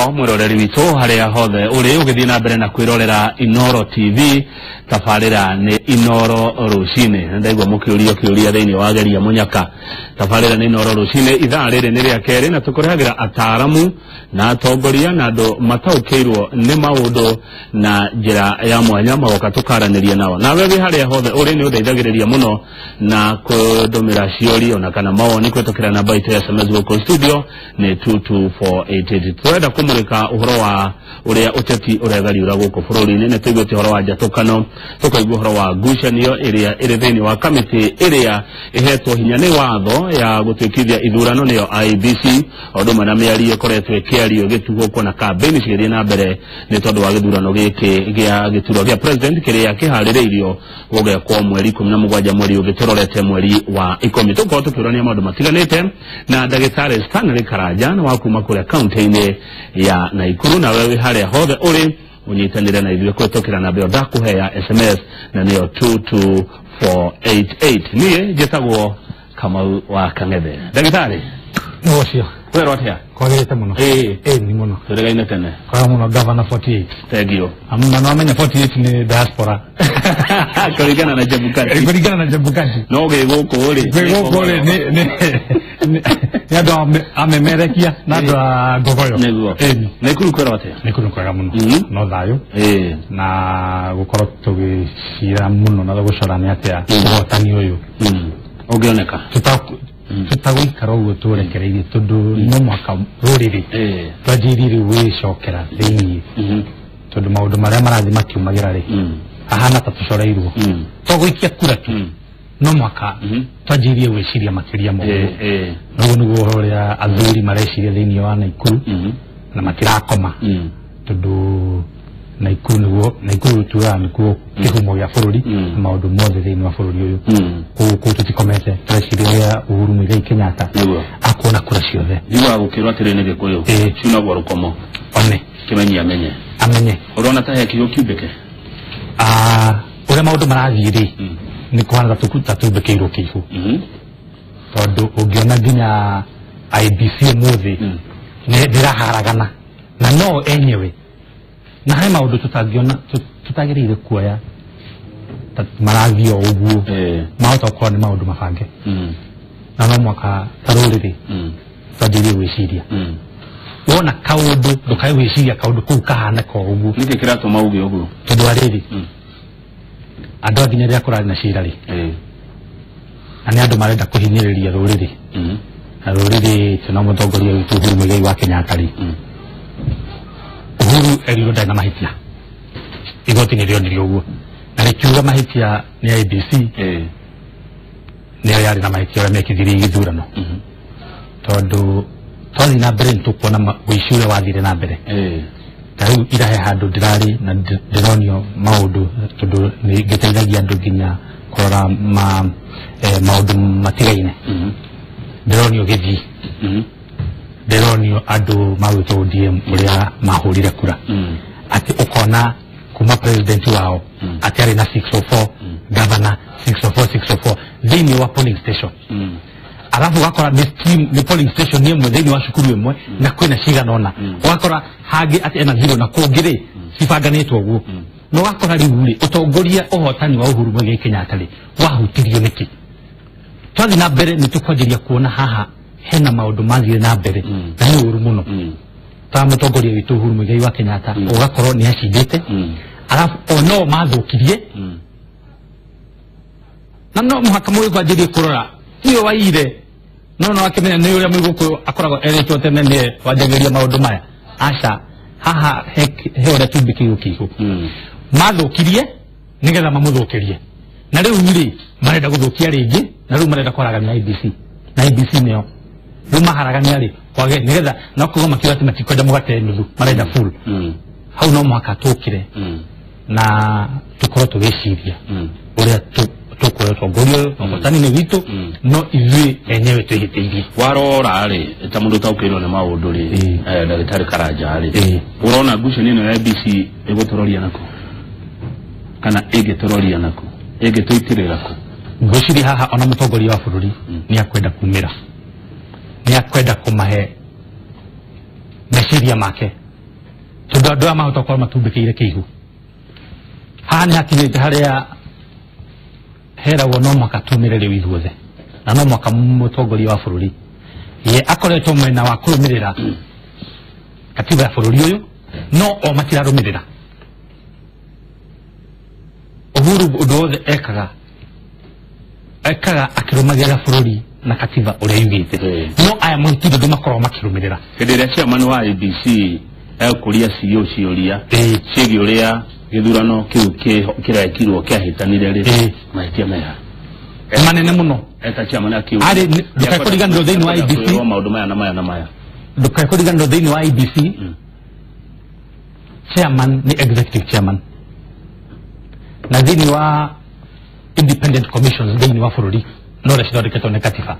Mwiroreri witũ harĩa hothe ũrĩ ũgĩthiĩ na mbere na kwĩrorera Inooro TV, tabarĩra nĩ Inooro Rũcinĩ. Ndaigua mũkĩũria kĩũria thĩinĩ wa Geria Mũnyaka. Tabarĩra nĩ Inooro Rũcinĩ, ithaa rĩrĩ nĩ rĩa kerĩ, na tũkũrehagĩra ataaramu na atongoria na andũ mataũkĩirwo nĩ maũndũ na njĩra ya mwanya, magoka tũkaranĩria nao. Nawe wĩ harĩa hothe ũrĩ nĩ ũndeithagĩrĩria mũno na kũndũmĩra ciũria ona kana mawoni kũhĩtũkĩra namba itũ ya SMS gũkũ studio nĩ 22488. Tũrenda kũmũrĩka ũhoro wa ũrĩa ũteti ũregariũra gũkũ bũrũri-inĩ. Nĩ tũiguĩte ũhoro wa njatũkano, tũkaigua ũhoro wa ngucanio ĩrĩa ĩrĩ thĩinĩ wa kamĩtĩ ĩrĩa ĩhetwo hinya nĩ watho ya gũtuĩkithia ithurano, nĩyo IEBC, o ũndũ ũmwe na mĩario ĩkoretwo ĩkĩario ĩgĩtugũkwo na kambĩini cigĩthiĩ na mbere nĩ tondũ wa gĩthurano gĩkĩ gĩa gĩturwa gĩa president kĩrĩa kĩharĩrĩirio gũgekwo mweri 17 mweri ũngĩ tũrorete mweri wa 10. Tũkorwo tũkĩũrania maũndũ matiganĩte na ndagĩtarĩ Stanley Karanja wa kuma kũrĩa kaunti-inĩ ya Naikuru. Nawe wĩ harĩa hothe ũrĩ ũnyitanĩre na ithuĩ kũhĩtũkĩra namba ĩyo ndakũhe ya SMS, na nĩyo 22488. Niĩ njĩtagwo Kamau wa Kang'ethe. Ndagĩtarĩ, Nĩ ũcio. Kwĩrwo atĩa? Kwagĩrĩte mũno. Ĩĩ. Ĩĩ, ni mũno. Tũrĩgaine tene. Kwega mũno, Gavana 48. Thengiũ. Na no 48 nĩ diaspora. Kũringana na Chebukati. Kũringana na Chebukati. No gĩ gũkũ rĩ. Gwĩ gũkũ rĩ nĩ andũ amemerekia na andũ a ngogoyo. Nĩguo. Ĩni. Naikuru kwĩrwo atĩa? Nĩ kwega mũno. No thayũ. Ĩĩ. Na gũkorwo tũgĩcira mũno na gũcora nĩ atĩa ũhotani ũyũ ũngĩoneka. Tũtagũikara ũguo tũrekereirie, tondũ no mũhaka rũrĩrĩ twanjĩrĩrie rĩu gwĩcokera thĩiniĩ, tondũ maũndũ marĩa marathiĩ makiumagĩra rĩ ahana ta tũcoreirwo. To gũikia kura tu, no mũhaka twanjĩrĩrie gwĩciria makĩria ma ũguo. Noguo nĩguo ũhoro ũrĩa athuri mareciria thĩiniĩ wa Naikuru, na matirakoma, tondũ Naikuru nĩguo, Naikuru tugaga nĩkuo kĩhumo gĩa bũrũri na maũndũ mothe thĩiniĩ wa bũrũri ũyũ. Kũu tũtikomete, tũreciria ũrĩa Uhuru Muigai Kenyatta akuona kura ciothe. Njiguaga gũkĩrwo atĩrĩ nĩ Gĩkũyũ ciunagwo rũkomo. One. Kĩmenyi amenye. Amenye. Ũrona ta he kiugo kiumbĩke? Ũrĩa maũndũ marathiĩ rĩ, nĩ kũhana ta tumbĩkĩirwo kĩihũ, tondũ ũngĩona nginya IEBC ũmũthĩ nĩ ndĩraharagana na no enyewe, na he maũndũ tũtangĩona tũtagĩrĩire kuoya ta marathiĩ o ũguo. Mahota gũkorwo nĩ maũndũ mabange, na no mwaka ta rũrĩrĩ twanjĩrĩrie gwĩciria. Wona kaũndũ, ndũkae gwĩciria kaũndũ kau kahana ko ũguo. Nĩkĩ kĩratũma uge ũguo? Tondũ wa rĩrĩ, andũ a nginya rĩrĩa kũrarĩ na cira rĩ, na nĩ andũ marenda kũhinyĩrĩria rũrĩrĩ, na rũrĩrĩ tũna mũtongoria witũ Uhuru Muigai wa Kenyatta rĩ, Uhuru erirwo ndarĩ na mahĩtia, igoti nĩ rĩonirie ũguo na rĩkiuga mahĩtia nĩ IEBC, nĩ arĩa arĩ na mahĩtia ũrĩa mekithirie gĩthurano, tondũ twathiĩ na mbere nĩ tũkuona ũici ũrĩa wathire na mbere. Ta rĩu irahe handũ ndĩrarĩ na ndĩronio maũndũ, tondũ nĩ ngĩteithagia andũ nginya kũrora maũndũ matigaine. Ndĩronio gĩthii, ndĩronio andũ magwĩtwo ODM ũrĩa mahũrire kura, atĩ ũkona kuma president wao atĩ arĩ na 604, governor 604 604 thĩinĩ wa polling station, alafu ũgakora nĩ team, nĩ polling station ĩmwe thĩinĩ wa cukuru ĩmwe na kwĩna cigana ũna, ũgakora hangĩ atĩ ena zero na kũngĩ rĩ cibanganĩtwo ũguo. Na ũgakora rĩu rĩ, ũtongoria ũhotani wa Uhuru Muigai Kenyatta rĩ wahutirio nĩkĩ? Twathiĩ na mbere nĩ tũkwanjĩria kuona haha hena maũndũ mathire na mbere na nĩ ũru mũno ta mũtongoria witũ Uhuru Muigai wa Kenyatta, ũgakorwo nĩ acindĩte, alafu o no mathũkirie, na no mũhaka mũgĩkwanjĩrie kũrora tiwe waire, no akĩmenya nĩ ũrĩa mũgũkũyũ akoragwo erĩtwo tene nĩwe wanjagĩrĩria maũndũ maya. Aca, haha he ũrĩa tumbĩkĩirwo kĩihũ. Mathũkirie nĩgetha mamũthũkĩrie, na rĩu rĩ marenda gũthũkia rĩngĩ, na rĩu marenda kwaragania IEBC, na IEBC nĩyo rĩu maharagania rĩ kwage, nĩgetha no kuga makiuga atĩ matikwenda mũgate nuthu, marenda full. Hau no mũhaka tũkĩre na tũkorwo tũgĩciria ũrĩa tũkuoya ũtongoria ũyũ, na ũhotani nĩ witũ, no ithuĩ enyewe twĩhĩtĩirie. Warora rĩ, ta mũndũ ũtaũkĩirwo nĩ maũndũ rĩ, ndagĩtarĩ Karanja rĩ, ũrona ngucanio ĩno ya IEBC ĩgũtũroria nakũ, kana ĩngĩtũroria nakũ, ĩngĩtũitĩrĩra kũ? Ngwĩciria haha ona mũtongoria wa bũrũri nĩ akwenda kumĩra, nĩ akwenda kũmahe meciria make. Tondu andu aya mahota gũkorwo matumbĩkĩire kĩihu. Haha nĩ hakinyĩte harĩa heragwo no mũhaka tumĩre rĩu ithuothe, na no mũhaka mũtongoria wa bũrũri ye akoretwo mwena wa kũrũmĩrĩra katiba ya bũrũri ũyũ, no o matirarũmĩrĩra. Uhuru ũndũ wothe ekaga akĩrũmagĩrĩra bũrũri na katiba ũrĩa yugĩte, no aya mũtindũ ũndũ makoragwo makĩrũmĩrĩra. Hĩndĩ ĩrĩa chairman wa IEBC ekũria CEO ciũria ciĩgiĩ ũrĩa gĩthurano kĩu kĩrekirwo kĩahĩtanire rĩ, mahĩtia meha manene mũno. Eta chairman akiuga arĩ ndũkekũriganĩrwo thĩinĩ wa IEBC maũndũ maya na maya na maya, ndũkekũriganĩrwo thĩinĩ wa IEBC chairman ni executive chairman, na thĩinĩ wa independent commissions thĩinĩ wa bũrũri no ũrĩa cithondeketwo nĩ katiba,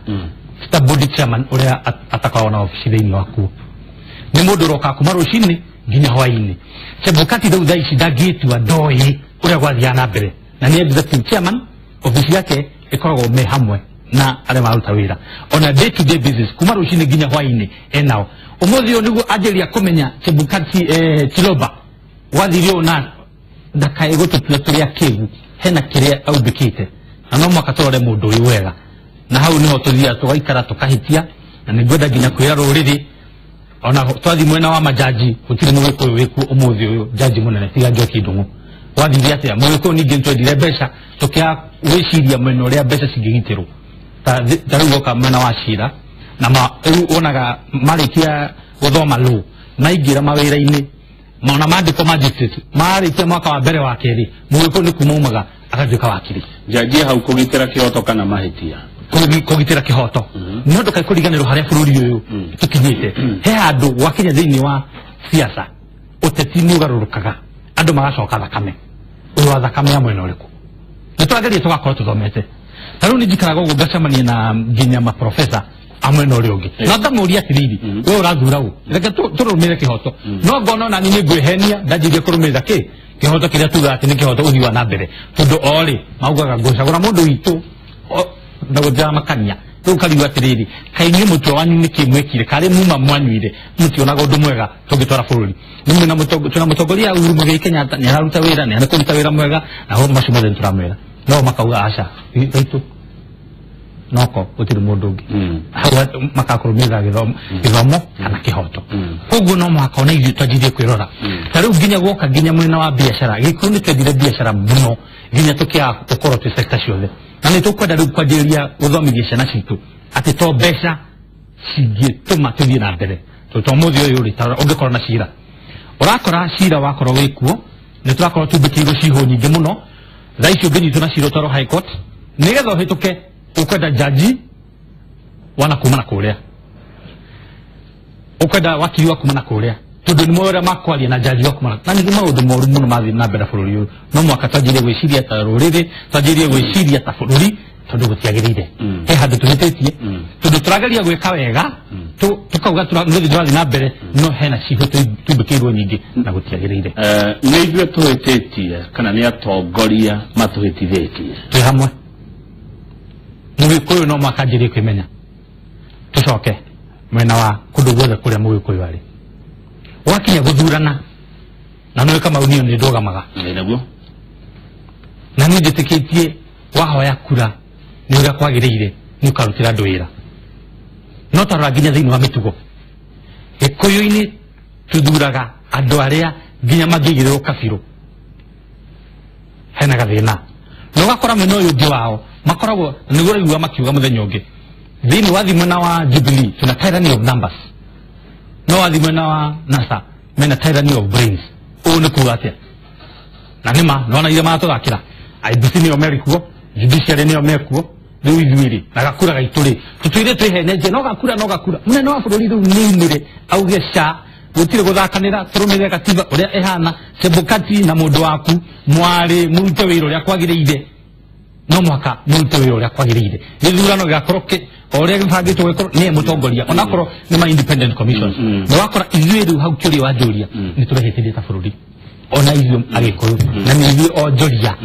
ta body chairman ũrĩa atakoragwo na obici thĩinĩ wakuo nĩ mũndũ ũroka kuma rũcinĩ nginya hwaĩ-inĩ. Chebukati rĩu thaa ici ndangĩtua ndoĩ ũrĩa gwathiaga na mbere, na nĩ executive chairman, obici yake ĩkoragwo me hamwe na arĩa mararuta wĩra ona day to day business kuma rũcinĩ nginya hwaĩ-inĩ enao. Ũmũthĩ ũyũ nĩguo anjĩrĩria kũmenya Chebukati Chiloba gwathire ũũ na ndakae gũtũtua tũrĩ akĩgu, hena kĩrĩa aumbĩkĩte, na no mũhaka tũrore mũndũ ũyũ wega, na hau nĩho tũthiaga tũgaikara tũkahĩtia. Na nĩngwenda nginya kwĩra rũrĩrĩ ona twathi mwena wa majaji gũtirĩ mũgĩkũyũ wĩkuo ũmũthĩ ũyũ jaji mũnene tiga Njoki Ndung'u. Gwathire atĩa mũgĩkũyũ? Ningĩ nĩtwendire mbeca tũkĩaga gwĩciria mwena ũrĩa mbeca cingĩgitĩrwo, ta rĩu woka mwena wa cira na rĩu wonaga marĩkia gũthoma law maingĩra mawĩra-inĩ ona mandĩkwo magistrate marĩkia mwaka wa mbere wa kerĩ mũgĩkũyũ nĩ kuma umaga agatuĩka wakiri. Jaji hau kũgitĩra kĩhoto kana mahĩtia? Kũgitĩra kĩhoto. No ndũkae kũriganĩrwo harĩa bũrũri ũyũ tũkinyĩte. He handũ gwakinya thĩinĩ wa siasa ũteti nĩ ũgarũrũkaga, andũ magacoka thakame. Ũyũ wa thakame ya mwena ũrĩkũ? Nĩ tũrageria tũgakorwo tũthomete. Ta rĩu nĩ njikaraga ũguo ngacemania na nginya maprofesa a mwena ũrĩa ũngĩ, na ngamũria atĩrĩrĩ, we ũrathura ũ? Reke tũrũmĩrĩre kĩhoto. No ngona ona niĩ nĩ ngwĩhenia ndanjirie kũrũmĩrĩra kĩ kĩhoto kĩrĩa tugaga atĩ nĩ kĩhoto ũthii wa na mbere, tondũ o rĩ maugaga ngũcagũra mũndũ witũ na gũtiramakania. Rĩu kariuga atĩrĩrĩ, kaĩ inyuĩ mũtwe wanyu nĩkĩ mwĩkire karĩ muma mwanyuire mũtionaga ũndũ mwega tũngĩtwara bũrũri? Twĩna mũtongoria Uhuru Muigai Kenyatta, nĩ araruta wĩra, nĩ arekũruta wĩra mwega, na macio mothe nĩtũramwĩra. No makauga aca witũ noko gũtirĩ mũndũ ũngĩ. Hau makakũrũmĩrĩra gĩthomo kana kĩhoto. Koguo no mũhaka ona ithuĩ twanjirie kwĩrora. Ta rĩu nginya guoka nginya mwena wa biacara, Gĩkũyũ nĩ twendire biacara mũno nginya tũkĩaga gũkorwo twĩ sector ciothe, na nĩ tũkwenda rĩu kwanjĩrĩria gũthomithia ciana citũ atĩ to mbeca cingĩtũma tũthiĩ na mbere. Tondũ ta ũmũthĩ ũyũ rĩ, ta ũngĩkorwo na cira, ũrakora cira wakorwo wĩkuo, nĩ tũrakorwo tumbĩkĩirwo cihũ nyingĩ mũno. Thaa ici ũngĩnyitwo na cira ũtwarwo high court, nĩgetha ũhĩtũke ũkwenda jaji wana kuma na kũrĩa, ũkwenda wakiri wa kuma na kũrĩa, tondũ nĩ moĩ ũrĩa makwaria na jaji wa kuma na nĩ maũndũ moru mũno mathiĩ na mbere bũrũri ũyũ. No mũhaka twanjĩrĩrie gwĩciria ta rũrĩrĩ, twanjĩrĩrie gwĩciria ta bũrũri, tondũ gũtiagĩrĩire. He handũ tũhĩtĩtie, tondũ tũrageria gwĩka wega, tũkauga nĩtũrathiĩ tũrathiĩ na mbere, no hena ciihũ tumbĩkĩirwo nyingĩ na gũtiagĩrĩire. Nĩ ithuĩ tũhĩtĩtie kana nĩ atongoria matũhĩtithĩtie? Twĩ hamwe. Mũgĩkũyũ no mũhaka anjĩrĩrie kwĩmenya. Tũcoke mwena wa kũndũ guothe kũrĩa mũgĩkũyũ arĩ. Gwakinya gũthurana, na nĩũĩ Kamau niĩ nĩ ndũgamaga. Nĩguo. Na niĩ njĩtĩkĩtie wahoya kura nĩ ũrĩa kwagĩrĩire nĩ ũkarutĩra andũ wĩra. No tarora nginya thĩinĩ wa mĩtugo, Gĩkũyũ-inĩ tũthuraga andũ arĩa nginya mangĩigĩrĩrwo kabirũ hena gathĩna. Na ũgakora mwena ũyũ ũngĩ wao makoragwo nĩguo ũraigua makiuga mũthenya ũngĩ thĩinĩ wa mwena wa Jubilee tuna tyranny of numbers, no wathi mwena wa NASA mena tyranny of brains. Ũũ nĩ kuga atĩa? Na nĩma nĩwona iria maratũthakĩra IEBC nĩyo merikuo, judiciary nĩyo mekuo, rĩu ithuĩ rĩ na gakura gaitũ rĩ tũtũire twĩhenetie no gakura no gakura. Mũnene wa bũrũri rĩu nĩaumĩre auge ca gũtirĩ gũthakanĩra, tũrũmĩrĩre katiba ũrĩa ĩhana. Chebukati na mũndũ waku mwarĩ mũrute wĩra ũrĩa kwagĩrĩire, no mũhaka mũrute wĩra ũrĩa kwagĩrĩire. Gĩthurano gĩgakorwo o ũrĩa gĩbangĩtwo gĩkorwo nĩye mũtongoria, onakorwo nĩ ma independent commissions. Na wakora ithuĩ rĩu hau kĩũria wanjũria nĩ tũrehĩtĩrie ta bũrũri, ona ithuĩ Agĩkũyũ na nĩ ithuĩ onjoria.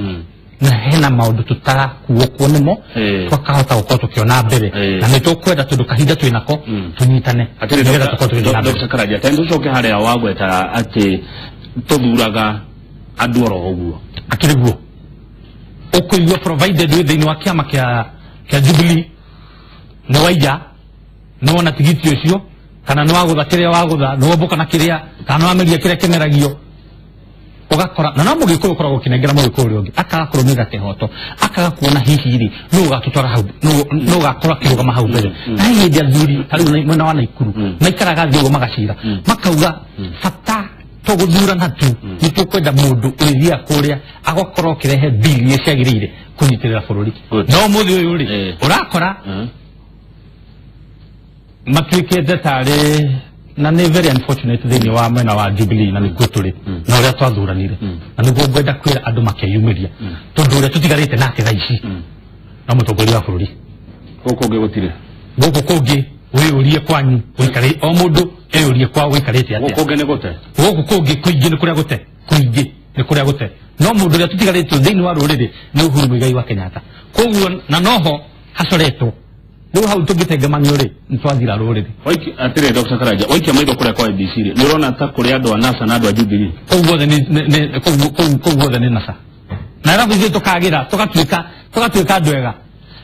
Na hena maundu tutarakuokwo nimo twakahota gukorwo tukiona mbere na nĩ tũkwenda tondũ kahinda twĩnako tũnyitane nĩgetha tũkorwo tũgĩthiĩ na mbere. Dr. Karanja, tendo tucoke harĩa wagweta atĩ tũthuraga andũ oro ũguo akĩrĩ guo ũkũigua provided wĩ thĩinĩ wa kĩama kĩa Jubilee nĩ waiya nĩ wona tigiti ũcio kana nĩ wagũtha kĩrĩa wagũtha nĩ wombũka na kĩrĩa kana nĩ wameria kĩrĩa kĩmeragio ugakora na no mũgĩkũyũ ũkoragwo ũkĩnengera mũgĩkũyũ ũrĩa ũngĩ akaga kũrũmĩrĩra kĩhoto akaga kuona hihi rĩ nũ ũgatũtwara hau nũ ũgakorwo akĩrũgama hau mbere na he hĩndĩ athuri ta rĩu mwena wa Naikuru maikaraga thĩ ũguo magacira makauga bata to gũthurana tu nĩ tũkwenda mũndũ ũrĩthiaga kũrĩa agakorwo ũkĩrehe bill iria ciagĩrĩire kũnyitĩrĩra bũrũri. No ũmũthĩ ũyũ rĩ ũrakora matuĩkĩte tarĩ na nĩ very unfortunate thĩinĩ wa mwena wa Jubilee na nĩkuo tũrĩ na ũrĩa twathuranire na nĩguo ngwenda kwĩra andũ makeyumĩria tondũ ũrĩa tũtigarĩte nake thaa ici no mũtongoria wa bũrũri gũkũ ũngĩ gũtirĩ gũkũ kũngĩ wĩyũrie kwanyu ũikare o mũndũ eyũrie kwao ũikarĩte atĩa gũkũ kũngĩ nĩ gũte gũkũ kũngĩ kũingĩ nĩ kũrĩa gũte kũingĩ nĩ kũrĩa gũte no mũndũ ũrĩa tũtigarĩtwo thĩinĩ wa rũrĩrĩ nĩ Uhuru Muigai wa Kenyatta koguo na noho hacoretwo rĩu hau tũngĩtengemanio rĩ nĩ twathira rũrĩrĩ. Atĩrĩ Dr. Karanja, waikia maitho kũrĩa kwa ABC rĩ nĩ ũrona ta kũrĩ andũ a NASA na andũ a Jubilee kũu guothe nĩ NASA na arabu ithuĩ tũkagĩra tũgatuĩka andũ ega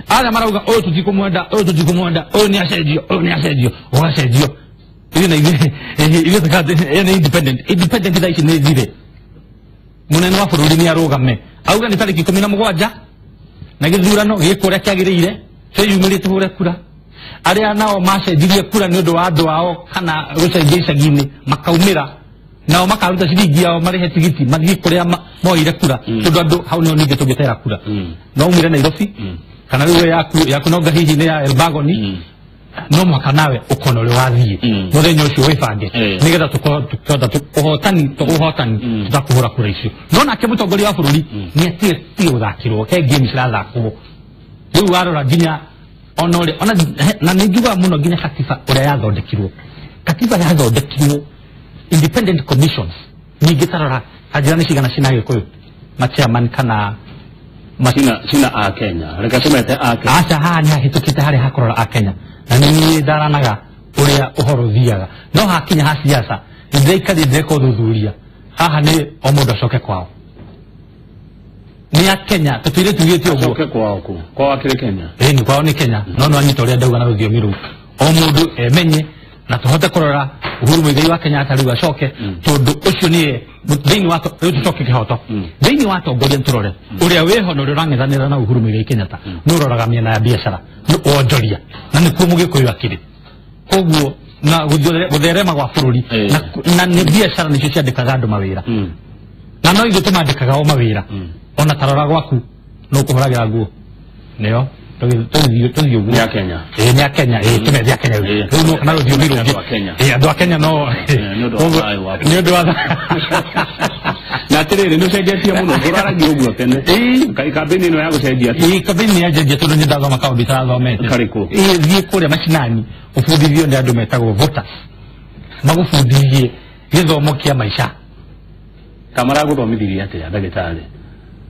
arĩa marauga ũyũ tũtikũmwenda ũyũ tũtikũmwenda ũyũ nĩ acenjio ũyũ nĩ acenjio ũgacenjio ithuĩ na ithuĩ ithuĩ nĩ independent thaa ici nĩ thire mũnene wa bũrũri nĩ arũgame auga nĩ tarĩki 17 na gĩthurano gĩkwo ũrĩa kĩagĩrĩire twĩyumĩrie tũhũre kura arĩa nao macenjirie kura nĩ ũndũ wa andũ ao kana gũcenjia icagi-inĩ makaumĩra nao makaruta ciringi yao marĩhe tigiti mathiĩ kũrĩa moire kura tondũ andũ hau nĩho ningĩ tũngĩtera kura no umire Nairobi kana rĩu yaku no hihi nĩ ya Elbagoni no mũhaka nawe ũkona ũrĩa wathiĩ mũthenya ũcio wĩbange nĩgetha tũkorwo ũhotani ũhotani tũtakũhũra kura icio no nake mũtongoria wa bũrũri nĩ atige gũthakĩrwo he game cirathakwo rĩu warora nginya ona ũrĩa ona na nĩ njugaga mũno nginya katiba ũrĩa yathondekirwo katiba yathondekirwo independent commissions nyingĩ tarora kanjĩra nĩ cigana cina Gĩkũyũ machairman kana cina a Kenya reke tũmete a Kenya aca haha nĩ hahĩtũkĩte harĩa hakũrora a Kenya na nĩ niĩ ndaranaga ũrĩa ũhoro ũthiaga no hakinya ha siasa nĩ ndĩraikarire ndĩreka ũthuthuria haha nĩ o mũndũ acoke kwao nĩ a Kenya tũtũire tugĩte ũguo acoke kwao kũ kwao akĩrĩ Kenya ĩni kwao nĩ Kenya no no anyita ũrĩa ndauga na rũthiomi rũu o mũndũ emenye na tũhote kũrora Uhuru Muigai wa Kenyatta rĩu acoke tondũ ũcio nĩye thĩinĩ wa rĩu tũcoke kĩhoto thĩinĩ wa atongoria nĩtũrore ũrĩa wĩho na ũrĩa ũrang'ethanĩra na Uhuru Muigai Kenyatta nĩ ũroraga mĩena ya biacara nĩ wonjoria na nĩkuo mũgĩkũyũ akĩrĩ koguo na gũtherema gwa bũrũri na nĩ biacara nĩcio ciandĩkaga andũ mawĩra na no ithuĩ tũmandĩkaga o mawĩra ona tarora gwaku no kũhũragĩra nguo nĩyo tũthiĩ ũguo nĩ a Kenya nĩ a Kenya tũmethe a Kenya rĩu no kana rũthiomi rũngĩ andũ a Kenya no nĩ ũndũ wa na atĩrĩrĩ nĩ ũcenjetie mũno ndũraragia ũguo tene kambĩini ĩno ya gũcenjia kambĩini nĩ yanjenjia tondũ nĩ ndathoma kaũndũ itarathomete karĩkũ thiĩ kũrĩa macinani ũbundithio nĩ andũ metagwo voters magũbundithie gĩthomo kĩa maica kamaragũthomithirie atĩa ndagĩtarĩ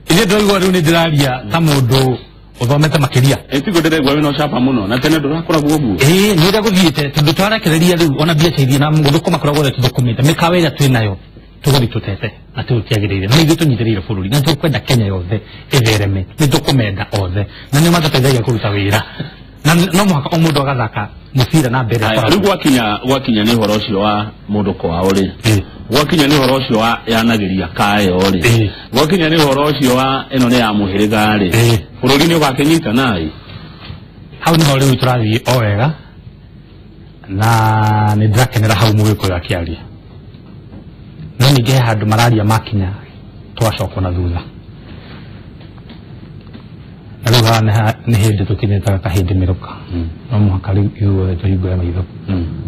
ithuĩ ndĩraigua rĩu nĩ ndĩraria ta mũndũ ũthomete makĩria tiguo ndĩraigua wĩna ũcamba mũno na tene ndũrakoragwo ũguo nĩ ũrĩa gũthiĩte tondũ twarekereria rĩu ona mbiaca iria na gũthũkũma kũrĩa guothe tũthũkũmĩte mĩkawa ĩrĩa twĩ nayo tũgũthiĩ tũtete na tũtiagĩrĩire na ithuĩ tũnyitĩrĩire bũrũri na tũkwenda Kenya yothe ĩthereme nĩ tũkũmenda othe na nĩo matũteithagia kũruta wĩra na no mũhaka o mũndũ agathaka mũbira na mbere rĩu gwakinya nĩ ũhoro ũcio wa mũndũ kwao rĩ gwakinya nĩ ũhoro ũcio wa yanagĩria kayo rĩ gwakinya nĩ ũhoro ũcio wa ĩno nĩ ya mũhĩrĩga rĩ bũrũri nĩ ũgakĩnyita naĩ hau nĩho rĩu tũrathiĩ o wega na nĩ ndĩrakenera hau mũgĩkũyũ akĩaria no ningĩ he handũ mararia makinya twacokwo na thutha na rĩu haha nĩ hĩndĩ tũkinyĩte kahĩndĩ mĩrũka no mũhaka rĩu ithuothe tũhingũre maitho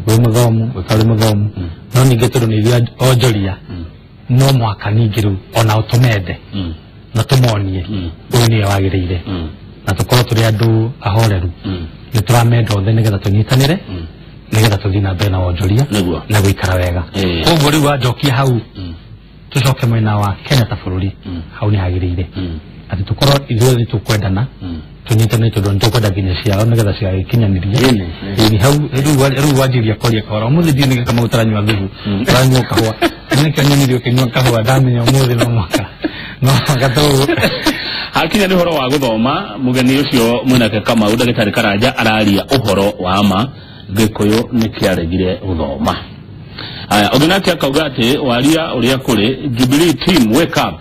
wĩ mũthomu ũtarĩ mũthomu no ningĩ tondũ nĩ ithuĩ onjoria no mũhaka ningĩ rĩu ona tũmende na tũmonie ũyũ nĩwe wagĩrĩire na tũkorwo tũrĩ andũ ahoreru nĩ tũramenda othe nĩgetha tũnyitanĩre nĩgetha tũthiĩ na mbere na wonjoria na gũikara wega koguo rĩu wanjokia hau tũcoke mwena wa Kenya ta bũrũri hau nĩ hagĩrĩire Atĩ tũkorwo ithuothe tũkwendana tũnyitane tondũ nĩ tũkwenda nginya ciao nĩgetha cigagĩkinyanĩria. Ĩni hau rĩu wanjĩria kwaria kahora ũmũthĩ ndiũ nĩ Kamau ũtaranyua thubu ũranyua kahũa nĩkĩo nyonire ũkĩnyua kahũa ndamenya ũmũthĩ no mwaka tũũ. Hakinya nĩ ũhoro wa gũthoma mũgeni ũcio mwĩnake Kamau ndagĩtarĩ Karanja araria ũhoro wa ma Gĩkũyũ nĩ kĩaregire gũthoma. Aya ũngĩ nake akauga atĩ waria ũrĩa kũrĩ Jubilee team wake up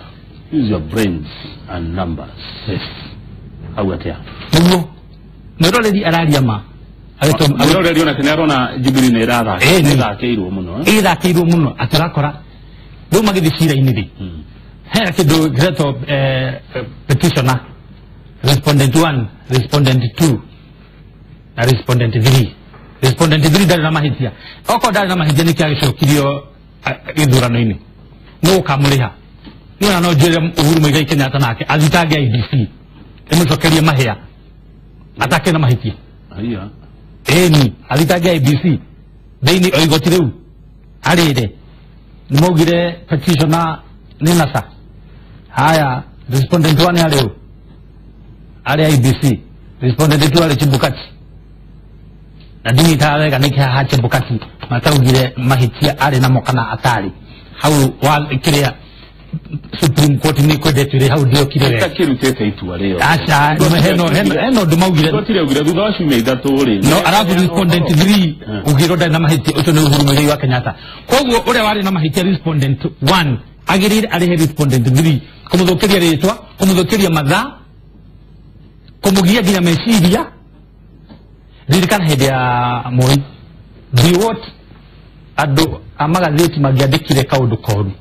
use your brains and numbers. Yes. Hau atĩa? Nĩguo mwĩroreri araria ma mwĩroreri onake nĩ arona Jubilee nĩ ĩrathakĩirwo mũno. Ĩthakĩirwo mũno atĩ ũrakora rĩu magĩthiĩ cira-inĩ rĩ hena kĩndũ kĩretwo petitioner respondent 1 respondent 2 na respondent 3. Respondent 3 ndarĩ na mahĩtia. Okorwo ndarĩ na mahĩtia nĩkĩ agĩcokirio gĩthurano-inĩ nũ ũkamũrĩha? Niĩ ona no njĩre Uhuru Muigai Kenyatta nake athitange IEBC ĩmũcokerie mahĩa atakĩrĩ na mahĩtia. Ĩni athitange IEBC thĩinĩ o igoti rĩu arĩre nĩ maugire petitioner nĩ NASA. Haya respondent 1 arĩ ũ? Arĩ IEBC. Respondent 2 arĩ Chebukati. Na ndinyitaga wega nĩkĩ haha Chebukati mataugire mahĩtia arĩ namo kana atarĩ. Hau kĩrĩa Supreme Court nĩ kwendete rĩ hau ndiokire wega. Ĩtakĩrutĩte itua rĩo. Aca hena ũndũ maugire. Igoti rĩaugire thutha wa ciumia ithatũ rĩ. No arabu respondent 3 ugĩrwo ndarĩ na mahĩtia ũcio nĩ Uhuru Muigai wa Kenyatta. Koguo ũrĩa warĩ na mahĩtia respondent 1 agĩrĩire arĩhe respondent 3 kũmũthũkĩria rĩtwa, kũmũthũkĩria mathaa, kũmũgia nginya meciria. Ririkana hĩndĩ ya Moi Biwott andũ a magathĩti mangĩandĩkire kaũndũ koru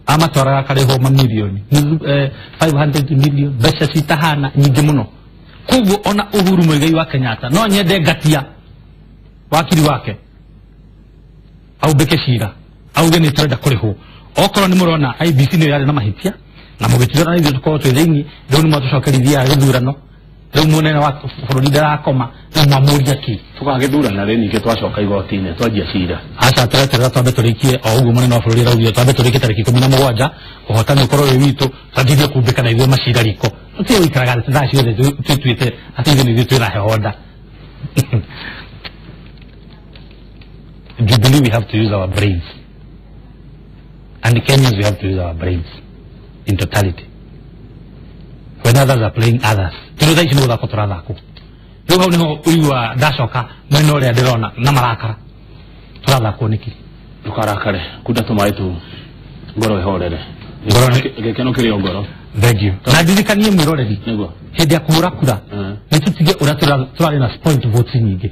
amatwaraga karĩhwo mamirioni 500 million mbeca citahana nyingĩ mũno. Koguo ona Uhuru Muigai wa Kenyatta no nyende ngatia wakiri wake aumbĩke cira auge nĩ tũrenda kũrĩhwo. Okorwo nĩ mũrona IEBC nĩyo yarĩ na mahĩtia na mũgĩtigana na ithuĩ tũkorwo twĩ thĩinĩ rĩu nĩ mwatũcokerithia gĩthurano rĩu mũnene wa bũrũri ndarakoma rĩu mwamũria kĩ? Tũgagĩthurana rĩ ningĩ twacoka igoti-inĩ twanjia cira. Aca tũreterera twambe tũrĩkie o ũguo mũnene wa bũrũri araugire twambe tũrĩkie tarĩki 17 ũhotani ũkorwo wĩ witũ twanjĩrie kumbĩka na ithuĩ macira riko. Tũtige gũikaraga thaa ciothe twĩtuĩte atĩ ithuĩ nĩ ithuĩ twĩrahe order. Jubilee we have to use our brains and Kenyans we have to use our brains in totality. When others are playing others tondũ thaa ici nĩ gũthakwo tũrathakwo. Rĩu hau nĩho ũigua ndacoka mwena ũrĩa ndĩrona na marakara tũrathakwo nĩkĩ? Ndũkarakare kunda tũmaĩ tu ngoro ĩhorere. Gĩkeno kĩrĩ o ngoro. Thank you. Na ndirikanie mwĩroreri nĩguo hĩndĩ ya kũhũra kura nĩ tũtige ũrĩa tũrarĩ na spoiled votes nyingĩ.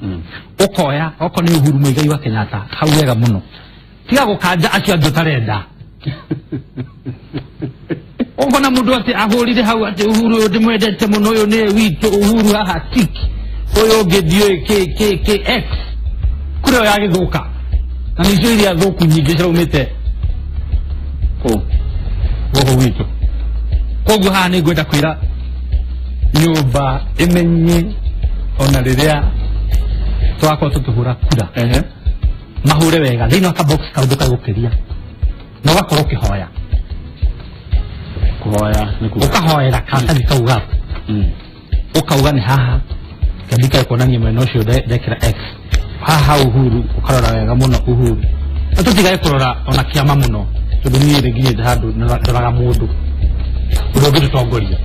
Ũkoya okorwo nĩ Uhuru Muigai wa Kenyatta hau wega mũno tiga gũkanja acio angĩ ũtarenda. Ũkona mũndũ atĩ ahũrire hau atĩ Uhuru ũyũ ndĩmwendete mũno ũyũ nĩwe witũ Uhuru haha tick ũyũ ũngĩ ndiũĩ kĩ kĩ kĩ x kura ĩyo yagĩthũka na nĩcio iria thũku nyingĩ ciraumĩte kũ gũkũ gwitũ. Koguo haha nĩ ngwenda kwĩra nyũmba ĩmenye ona rĩrĩa tũrakorwo tũkĩhũra kura mahũre wega thĩinĩ wa kabox kaũndũ kagũkĩria na ũgakorwo ũkĩhoya. Kũhoya nĩ kuga ũkahoera karatathi kau gaku ũkauga nĩ haha kĩandĩka kuonania mwena ũcio ndekĩra x haha Uhuru ũkarora wega mũno Uhuru na tũtigage kũrora ona kĩama mũno tondũ niĩ rĩ nginyĩte handũ ndoraga mũndũ ũrĩa ũngĩtũtongoria.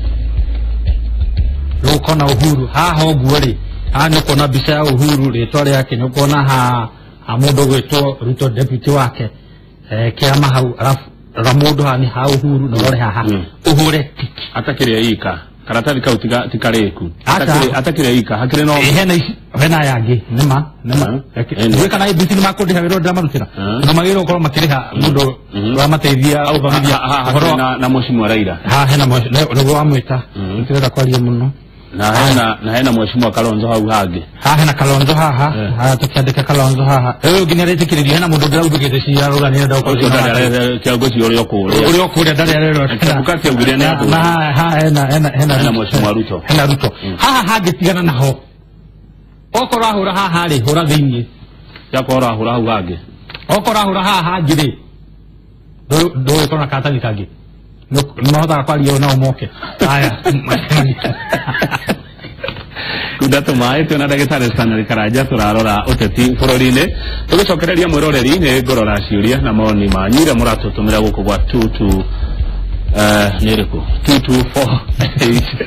Rĩu ũkona Uhuru haha ũguo rĩ haha nĩ ũkuona mbica ya Uhuru rĩtwa rĩake nĩ ũkuona ha mũndũ ũgwĩtwo Ruto deputy wake kĩama hau arabu rora mũndũ haha nĩ ha Uhuru na ũrore haha ũhũre tiki. Atakĩrĩa ika karatathi kau tikarĩku atakĩrĩa ika hakĩrĩ no hena ici hena aya angĩ nĩma nĩma ndiũĩ kana IEBC nĩ makũndĩha wĩra ũrĩa ndĩramarutĩra tondũ magĩrĩirwo gũkorwo makĩrĩha mũndũ ũramateithia gũthomithia ũhoro na mheshimiwa Raila haha hena nĩguo wamwĩta nĩtũrenda kwaria mũno na hena mheshimiwa Kalonzo hau hangĩ haha hena Kalonzo haha haya tũkĩandĩka Kalonzo haha rĩu ũngĩ nĩaretĩkĩrĩrio hena mũndũ ũngĩraũthũkĩte cira rũga nĩarenda gũkorwo kĩongozi ũrĩa ũkũrĩa ũrĩa ũkũrĩa ndarĩ arerwo Chebukati augire nĩ andũ na haha hena mheshimiwa Ruto hena Ruto haha hangĩtigana naho okorwo ahũra haha rĩ hũra thĩinĩ yakorwo ahũra hau hangĩ okorwo ahũra haha hangĩ rĩ ndũgĩkorwo na karatathi kangĩ Nĩ mahotaga kwaria ũũ nao moke aya. Kunda tũmaĩ twĩna ndagĩtarĩ Stanley Karanja, tũrarora ũteti bũrũri-inĩ. Tũgĩcokereria mwĩroreri, nĩ ngũrora ciũria na mawoni manyu iria mũratũtũmĩra gũkũ gwa 22 nĩ ĩrĩkũ 2248.